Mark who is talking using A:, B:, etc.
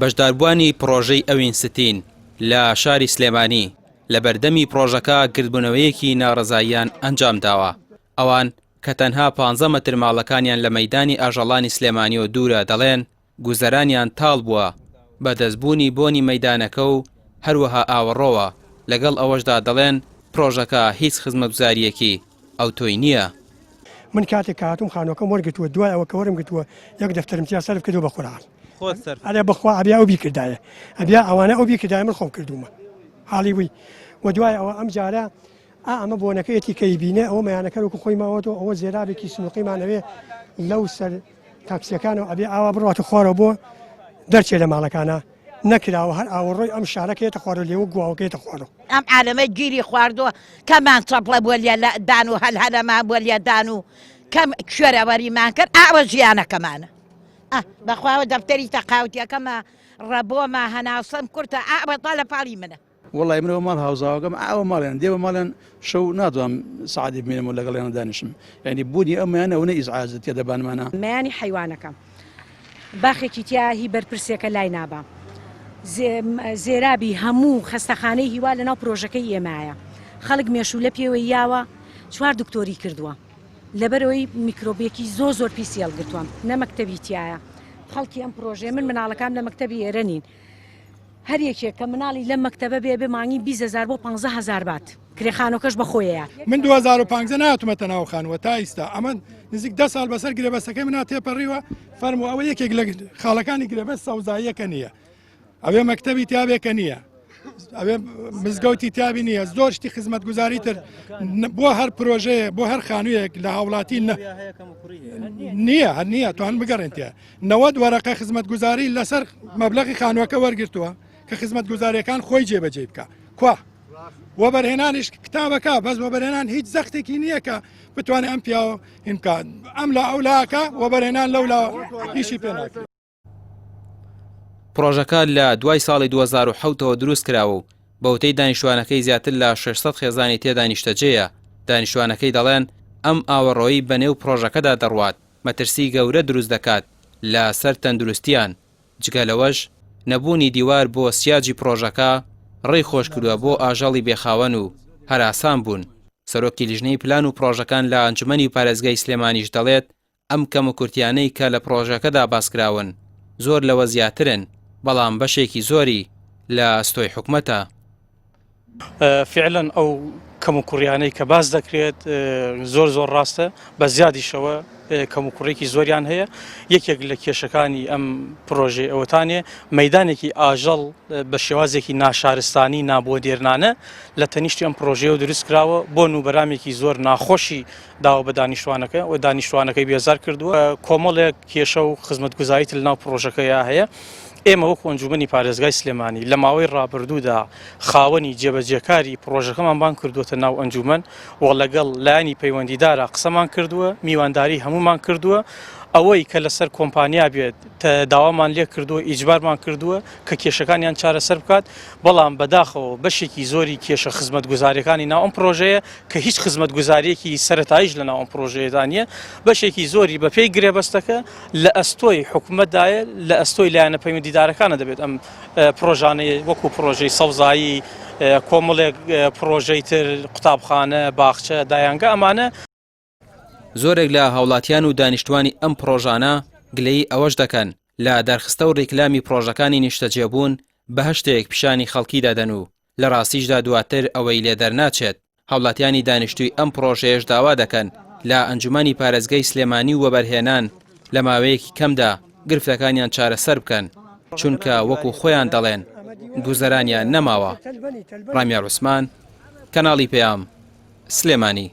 A: بەشداربووانی پڕۆژەی ئەوین ستین لە شاری سلێمانی لە بەردەمی پڕۆژەکە گردبوونەوەیەکی ناڕەزاییان ئەنجامداوە. ئەوان کە تەنها پانزە مەتر ماڵەکانیان لە مەیدانی ئاژەڵانی سلێمانیەوە دوورە دەڵێن گوزەرانیان تاڵ بووە بە دەستبوونی بۆنی مەیدانەکە و هەروەها ئاوەڕۆوە، لەگەڵ ئەوەشدا دەڵێن پرۆژەکە هیچ خزمەتگوزارییەکی ئەوتۆی نییە.
B: من کاتێک کە هاتووم خانووەکەم وەرگرتووە دوای ئەوە کە وەرم گرتووە یەک دەفتەرم تیا سەرف کردووە بە قورعان.
A: خۆت سەرف
B: ئەرێ بەخوا ئەبیا ئەو بیکردایە ئەبیا ئەوانە ئەو بیکردایە من خۆم کردوومە حاڵی بووی و دوای ئەوە ئەم جارە ئا ئەمە بۆنەکەیەتی کە ئیبینێ ئەوە مەیانەکە وەکو خۆی ماوەتەوە ئەوە زێرابێکی سنوقیمان ئەوێ لەو سەر تاکسیەکانەوە ئەبێ ئاوا بڕاتە خوارەوە بۆ دەرچێ لە ماڵەکانە نەکراوە هەر ئاوەڕۆی ئەم شارە کێتە خوارەوە لێوە گواوەکەیتە خوارەوە.
C: ئەم عالەمە گیری خواردووە کەمان چەپڵە بۆ لێ دان و هەلهەلەمان بۆ لێدان و کەم کوێرەوەریمان کرد ئاوە ژیانەکەمانە ئە بەخواوە دەفتەری تەقاوتیەکەمە ڕەبۆمە هەناسەم کورتە ئاوە تا لە پاڵی منە.
D: وەڵای منەوە ماڵ هاوزاوەکەم ئاوە ماڵیان دێمە ماڵیان شەو ناتوانم سەعاتی بمێنم و لەگەڵیان دانیشم یعنی بوونی ئەم مەیانە ئەوەنە ئیزعاجە تێ دەبانمانە.
E: مەیانی حەیوانەکە باخێکی تیا هی بەرپرسێکە لای نابا زێرابی هەموو خەستەخانەی هیوا لەناو پرۆژەکەی ئێمایە خەڵک مێشوولە پێوەی یاوە چوار دکتۆری کردووە لەبەرەوەی میکرۆبێکی زۆر زۆر پیسی هەڵگرتووە نە مەکتەبی تایە خەڵکی ئەم پرۆژەیە من مناڵەکان لە مەکتەبی ئێرە نین هەر یەکێک کە مناڵی لەم مەکتەبە بێ بێ مانگی 20 هەزار بۆ 15 هەزار بات کرێ خانۆکەش بە خۆیەیە.
F: من 2015 نەهاتومەتە ناو خانووە تا ئیستا ئەمە نزیک دە ساڵ بەسەر گرێبەستەکەی منا تێپەڕیوە فەرموو ئەوە یەکێک لە خاڵەکانی گرێبەست سەوزاییەکە نییە ئەوێ مەکتەبی تیابێکە نییە ئەوێ مزگەوتی تیابی نییە زۆر شتی خزمەتگوزاری تر بۆ هەر پرۆژەیە بۆ هەر خانوویەک لە هاوڵاتی نە نییە هەر نییە توان بگەڕێن تیا 90 وەرەقە خزمەتگوزاری لەسەر مەبلەغی خانووەکە وەرگرتووە کە خزمەتگوزاریەکان خۆی جێبەجێ بکە کوا وەبەرهێنانیش کتابەکە بەس وەبەرهێنان هیچ زەختێکی نییە کە بتوانێت ئەم پیاوە هینکات ئەم لا ئەو لاکە وەبەرهێنان لەو لا ئیشی پێ ناکرێت.
A: پڕۆژەکە لە دوای ساڵی 2007 ەوە دروست کراوە و بەوتەی دانیشتوانەکەی زیاتر لە 600 خێزانی تێدا نیشتەجێیە، دانیشتوانەکەی دەڵێن ئەم ئاوەڕۆیی بەنێو پڕۆژەکەدا دەڕوات مەترسی گەورە دروست دەکات لە سەر تەندروستیان، جگە لەوەش نەبوونی دیوار بۆ سیاجی پڕۆژەکە ڕێی خۆشکردوە بۆ ئاژەڵی بێخاوەن و هەراسان بوون. سەرۆکی لیژنەی پلان و پڕۆژەکان لە ئەنجومەنی پارێزگای سلێمانیش دەڵێت ئەم کەموکورتیانەی کە لە پڕۆژەکەدا باسکراون زۆر لەوە زیاترن، بەڵام بەشێکی زۆری لە ئەستۆی حکومەتە.
G: فعلەن ئەو کەموکوڕیانەی کە باس دەکرێت زۆر زۆر ڕاستە بە زیادیشەوە کەموکوڕێکی زۆریان هەیە یەکێک لە کێشەکانی ئەم پرۆژەی ئەوەتانێ مەدانێکی ئاژەڵ بە شێوازێکی ناشارستانی نابۆدێرنانە لە تەنیشتی ئەم پرۆژەیە دروست کراوە بۆ نوبەرامێکی زۆر ناخۆشی داوە بە دانیشتوانەکە و دانیشتوانەکەی بێزار کردووە کۆمەڵێک کێشە و خزمەتگوزاری تر لەناو پڕۆژەکەیا هەیە ئێمە وەکو ئەنجومەنی پارێزگای سلێمانی لە ماوەی ڕابردوودا خاوەنی جێبەجێکاری پڕۆژەکەمان بانگ کردووەتە ناو ئەنجومەن و لەگەڵ لایەنی پەیوەندیدارا قسەمان کردووە میوانداری هەموومان کردووە ئەوەی کە لەسەر کۆمپانیا بێت داوامان لێ کردووە ئیجبارمان کردووە کە کێشەکانیان چارەسەر بکات بەڵام بەداخەوە بەشێکی زۆری کێشە خزمەتگوزاریەکانی ناو ئەم پرۆژەیە کە هیچ خزمەتگوزاریەکی سەرەتاییش لە ناو ئەم پرۆژەیەدا نییە بەشێکی زۆری بەپێی گرێبەستەکە لە ئەستۆی حکومەتدایە لە ئەستۆی لایەنە پەیوەندیدارەکانە دەبێت ئەم پرۆژانەی وەکو پرۆژەی سەوزایی کۆمەڵێک پرۆژەی تر قوتابخانە باخچە دایانگە ئەمانە
A: زۆرێک لە هاوڵاتیان و دانیشتوانی ئەم پڕۆژانە گلەیی ئەوەش دەکەن لە دەرخستە و ڕیکلامی پڕۆژەکانی نیشتەجێبوون بەهەشتێک پیشانی خەڵکی دەدەن و لە ڕاستیشدا دواتر ئەوەی لێ دەرناچێت. هاوڵاتیانی دانیشتووی ئەم پڕۆژەیەش داوا دەکەن لە ئەنجومەنی پارێزگای سلێمانی و وەبەرهێنان لە ماوەیەکی کەمدا گرفتەکانیان چارەسەر بکەن، چونکە وەکو خۆیان دەڵێن گوزەرانیان نەماوە. ڕامیار عوسمان، کەناڵی پەیام، سلێمانی.